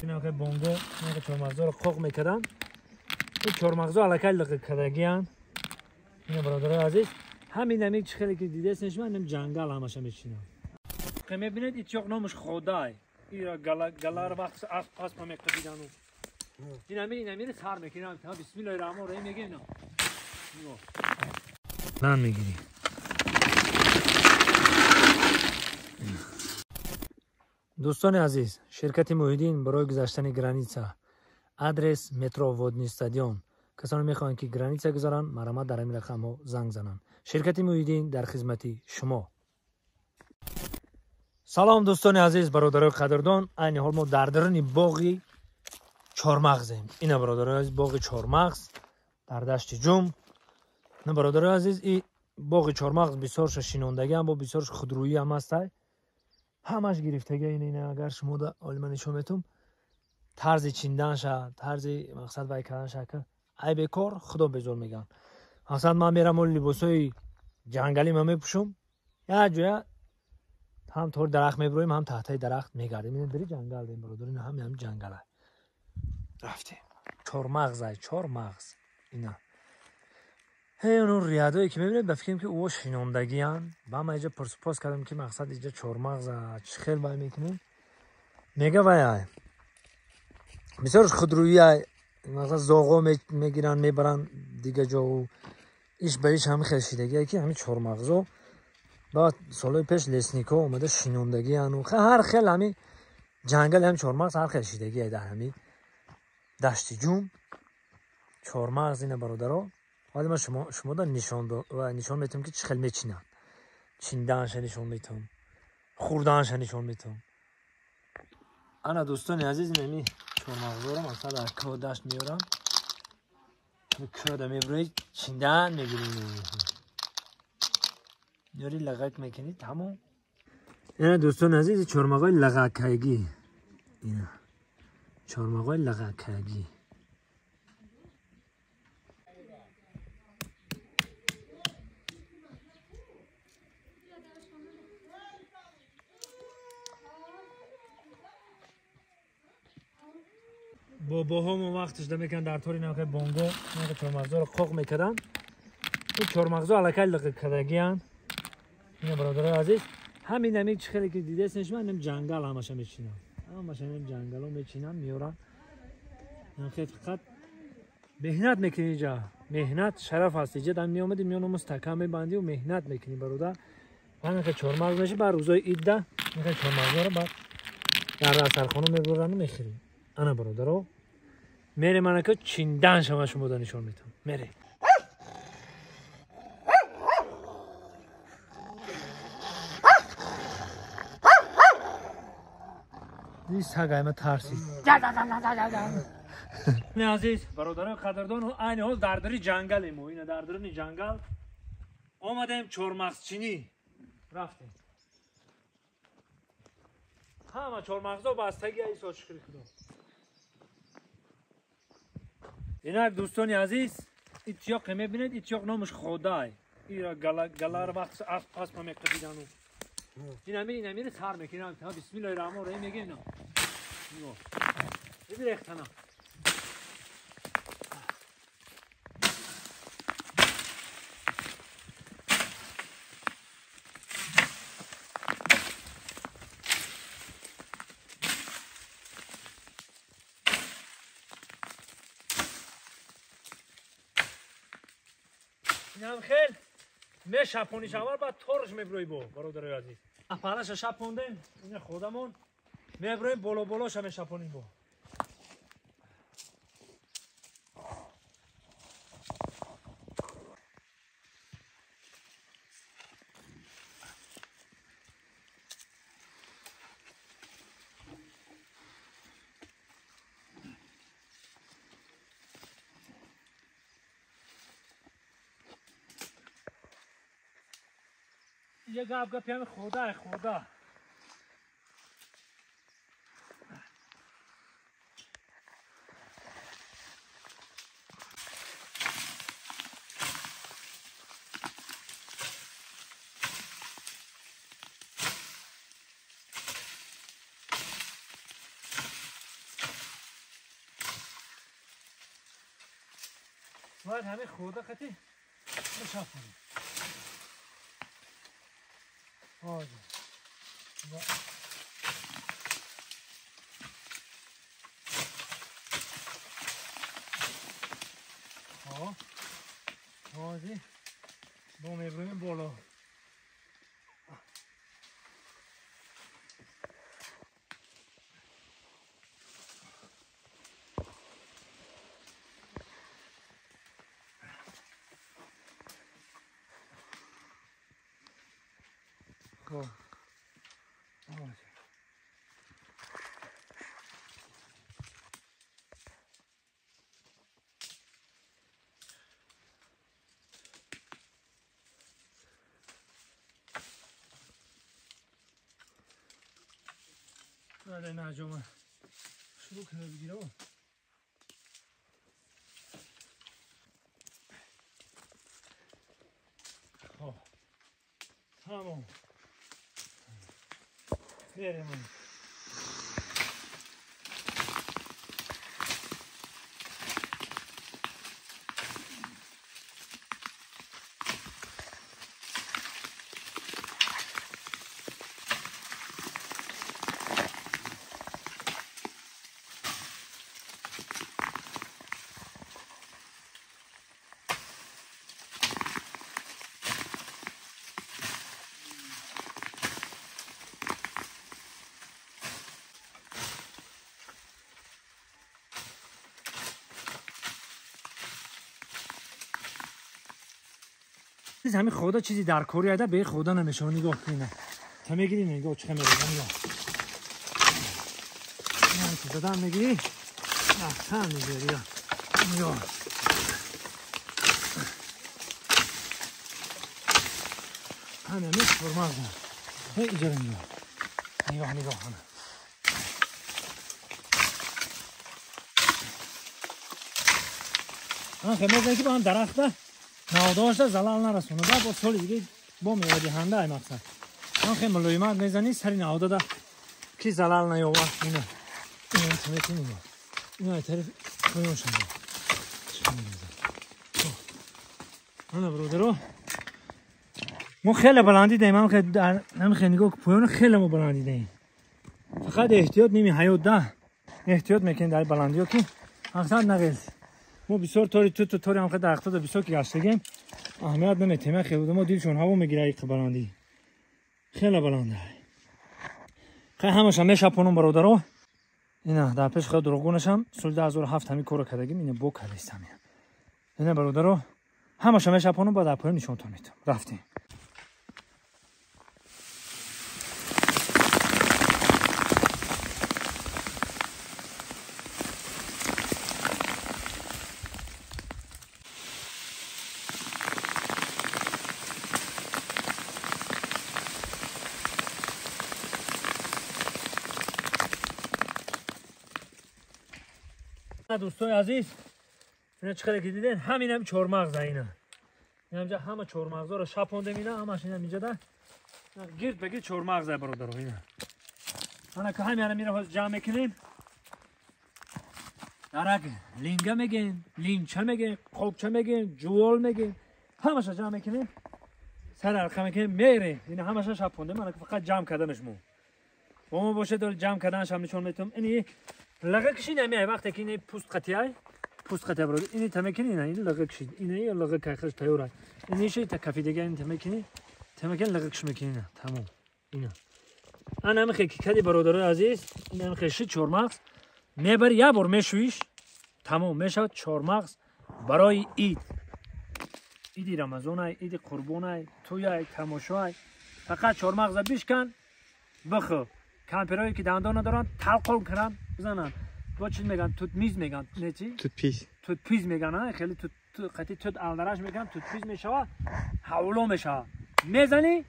инам бонго инам чормағзоро қоқ мекардам. Ин чормағзо аллакай лиқ кардагиянд. Ина бародарои азиз, ҳамин ҳамин чӣ хеле ки дидесен шумо, инам ҷангал ҳамаша мечинам. Мебинед, ин чоқ номаш ходай. Ира галар вақт асп аспа меқабидану. Ин ҳамин ин ҳамин сар мекунам. Бисмиллоҳи раҳмони раҳим мегӯем. Нан мегирӣ. Дӯстони азиз, ширкати Муҳиддин барои гузаштани граница. Адрес метро Водный стадион. Касоне мехоҳанд ки граница гузаранд, марҳамат дар ҳамин рақамҳо занг зананд. Ширкати Муҳиддин дар хизмати шумо. Салом дӯстони азиз, бародарои қадрдон. Айни ҳол мо дар даруни боғи чормағзем. Ина бародарои азиз, боғи чормағз дар дашти Ҷум. Ина бародарои азиз, и боғи чормағз бисёрша шинондагиам, бо бисёрш худрӯиам ҳастай. Ҳамаш гирифтага. Ина агар шумо да олима нишон метум, тарзи чинданша, тарзи мақсад вай карданша, ай бекор худо безор меган. Мақсад ман мерам ол либосои ҷангалӣ ма мепӯшум, як ҷоя ҳам тори дарахт мебироем, ҳам таҳтаи дарахт мегардем. Ина дари ҷангал дем бародар, ина ҳам ҷангала. Рафтем. Чормағз ай, чормағз. Ина. Ҳей, оно риядое ки мебинед, ба фикрам ки ӯ шинондагиянд. Ба ман иҷа пурсупос кардам ки мақсад иҷа чормағз чӣ хел вай мекунем. Мега вай ай. Бисёрш худрӯӣ ай, мақсад зоғо мегиранд, мебаранд дига ҷо. Иш ба иш ҳами хел шидагие ки ҳами чормағзо баъд солҳои пеш лесникҳо омада шинондагиянд. Ҳар хел ҳами ҷангали ҳами чормағз ҳар хел шидагие дар ҳами дашти Ҷум. Чормағз ина бародаро. Ҳоло ман шумода нишон метавам ки чӣ хел мечинанд. Чиндаанша нишон метавам, хӯрдаанша нишон метавам. Ана дӯстони азиз, ин ҳами чормағзоро мақсад аз кӯҳ дашт меорам. Кӯҳда мебироед, чиндан мегирем. Ёри лағак мекунед, тамом. Ина дӯстони азиз, чормағои лағаккагӣ. Ина чормағои лағаккагӣ. Бобоҳомо вақташ да мекунанд дар тори навкаи бонго, навкаи чормағзоро қоқ мекарданд. Ин чормағзо аллакай лиқ кардагиянд. Ина бародарои азиз, ҳамин ҳамин чӣ хеле ки дидесен шумо, инам ҷангал ҳамаша мечинанд. Ҳамаша инам ҷангало мечинанд, меоранд. Хел фақат меҳнат мекунӣ иҷа. Меҳнат шараф аст. Иҷа дам меомадӣ, миёна мустаҳкам мебандӣ ва меҳнат мекунӣ бародар. Ҳамин чормағз меши, баъд рӯзои идда ин чормағзоро баъд дар асархона мебуранд ва мехӯрӣ. Ана бародаро, мерем анака чиндан шама шумода нишон метавам. Мерем. Ин сагайма тарсид. Не азиз, бародарои қадрдон, айни ҳол дар дари ҷангалем мо. Ина дар даруни ҷангал омадем чормағзчинӣ. Рафтем. Ҳама чормағзо бастаги ай со шукри худо. Инак дӯстони азиз, ин тиёқе мебинед, ин тиёқ номаш ходай. Ира галар вақт асп аспа меқабидану. Ин ҳамин ин ҳамин сар мекунам. Бисмиллоҳи раҳмони раҳим мегӯем. Нигоҳ. Бибин рехтана. Инам хел мешапониш аввал, баъд торш мебирои бо бародарои азиз. Апараша шапондем, ина худамон мебироем боло болоша мешапонем бо. یه گپ گپی هم خدا خدا. باید همه خوده خطی بشفونیم. آجا خب آجی با میبریم بالا. خب آره نه شروع کنه بگیره. خب تمام بریم. همین خدا چیزی در کوری ده به خدا نمیشه. نگاه کنه تا میگیری نگاه چه میگیری نگاه نه تو دادن میگیری نه تا میگیری نگاه همین فرماز نه اینجا نگاه نگاه نگاه همه آن خیلی که با هم درخته ناداشته زلال نرسونه ده با سال دیگه با میوه دهنده ای مقصد آن خیلی ملویمت میزنی سری نهاده ده که زلال نیاوه. اینه اینه تمیتی نگاه اینه طرف پایان شده آنه برادرو ما خیلی بلندی دهیم. هم خیلی نگاه پایان خیلی ما بلندی دهیم. فقط احتیاط نیمی حیات ده احتیاط میکنیم در بلندی ها که مقصد نقل ما بسیار طوری تو تو طوری هم خیلی درخت ها بسیار که گشتگیم اهمیت نمیتیم. خیلی بوده ما دیلشون هوا میگیره ایق بلندی خیلی بلنده. خیلی همش هم میشپونم برادرو. اینه در پیش خیلی دروغونش هم سال 2007 همین کارو کردگیم. اینه بو کردیستم. اینه برادرو همش هم میشپونم با در پایین نشونتون میتم. رفتیم. دوستای عزیز اینا چقدر که دیدین همین هم چهارمغز اینا اینجا همه چهارمغزا رو شپوندیم. اینا همش اینا اینجا ده گرد بگیر چهارمغز برادر اینا انا که همین میره باز جمع میکنیم. درک لینگه میگین، لینچه میگین، قوبچه میگین، جوال میگین، همش جمع میکنیم سر ارخه میکنیم میره. اینا همش شپوندیم. انا که فقط جمع کردمش مو با ما باشه دل جمع کردنش هم نشون میتونم. اینی لغه کشی نمیای وقتی که اینه پوست قطعی پوست قطعی برادر اینه تمکنی نه این لغه کشی اینه لغه که خرج تیوره اینه شی تا کافی دیگه این تمکنی تمکن لغه کش میکنی نه تمام. اینه انا هم خیلی کدی برادر عزیز این هم خیلی چهارمغز میبری یه بار میشویش تمام میشود چهارمغز برای عید عید رمضان عید قربان توی تماشای فقط چهارمغز بشکن بخور. کمپرایی که دندان ندارن تلقون کنن بزنن با چی میگن توت میز میگن نه چی توت پیز توت پیز میگن. خیلی توت قطعی توت الدرش میگن توت پیز میشه حولو میشه میزنی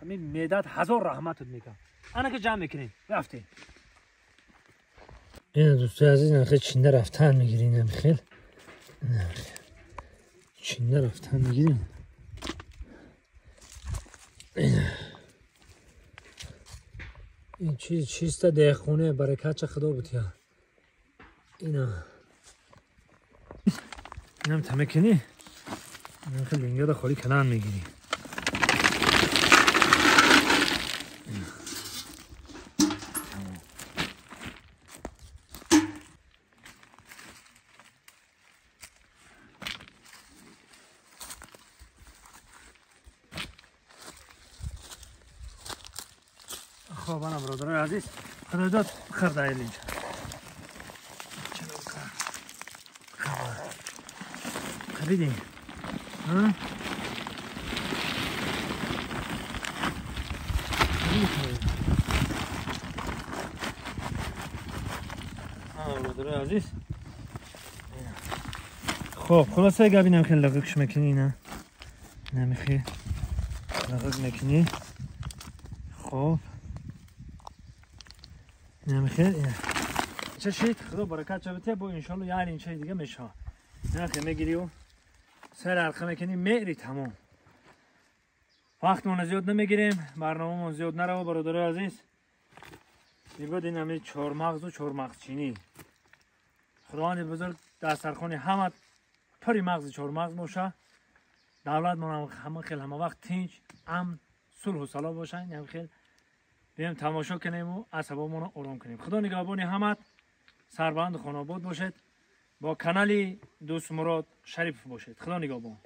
همین میداد هزار رحمتت میگن. انا که جمع میکنیم رفتیم. این دوستای عزیز خیلی چینده رفتن میگیرین. خیلی چینده رفتن میگیرین. این چیز چیست ده خونه برکت چه خدا بود یا اینا اینم تمکنی این خیلی لنگه خالی کنن میگیری. خب انا برادرای عزیز خدا داد خرد اینجا خریدیم ها برادرای عزیز. خب خلاصه گپ اینم خیلی لقکش میکنی، اینا نمیخی لقک میکنی. خب نمیخیر چه شید خدا برکت چه بته با انشالله یعنی این چه دیگه میشه. نخی میگیری و سر حلقه میکنی میری تمام. وقتمون زیاد نمیگیریم، برنامه‌مون زیاد نرو برادرای عزیز. میگه این همه چهارمغز و چهارمغز چینی. خداوند بزرگ دسترخوان همه پری مغز چهارمغز باشه. دولت ما هم خیلی همه وقت تینج امن صلح و صلاح باشن. هم خیلی بیایم تماشا کنیم و اعصابمون رو آرام کنیم. خدا نگهبان همت، سربند خانه آباد باشد. با کانال دوست مراد شریف باشید. خدا نگهبان.